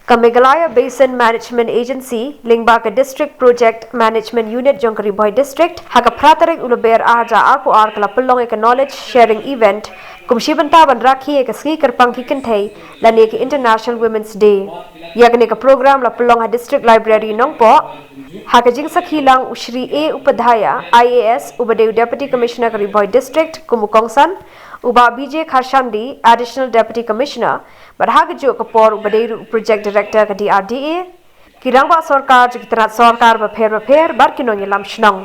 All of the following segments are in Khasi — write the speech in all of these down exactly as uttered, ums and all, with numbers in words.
Ka Meghalaya Basin Management Agency lyngba ka District Project Management Unit jong ka Ri Bhoi District, ha ka phra tarik u Lber ar hajar arphew ar ka la pynlong ïa ka Knowledge Sharing Event kum shi bynta ban rakhe ïa ka sngi kyrpang ki kynthei lane ka International Women's Day. Ïa kane ka program la pynlong ha District Library Nongpoh. Ha ka jingsakhi lang u Shri A Upadhyaya, I A S, uba dei u Deputy Commissioner ka Ri Bhoi District kum u kongsan, u Bah B J Kharshandi, Additional Deputy Commissioner, bad ha kajuh ka por uba dei ruh u Project Director ka D R D A, ki rangbah sorkar jong ki tnat sorkar bapher bapher bad ki nongïalam shnong.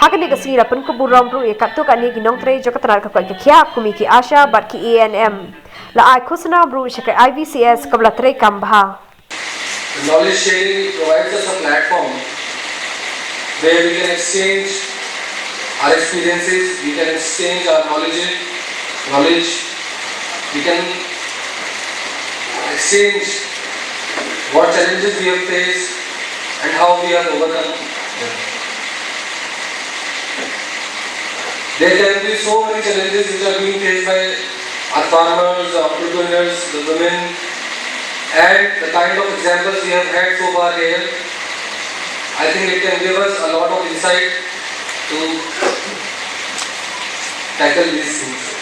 Ha kane ka sngi la pynkup burom ruh ïa katto katne ki nongtrei jong ka tnat ka koit ka khiah kum ki ASHA bad ki A N M. La ai khusnam ruh sha ka I V C S kaba la treikam bha. The knowledge sharing provides us a platform where we can exchange our experiences, we can exchange our knowledge, knowledge, we can exchange what challenges we have faced and how we have overcome them. There can be so many challenges which are being faced by our farmers, the entrepreneurs, the women, and the kind of examples we have had so far here, I think it can give us a lot of insight to tackle these things.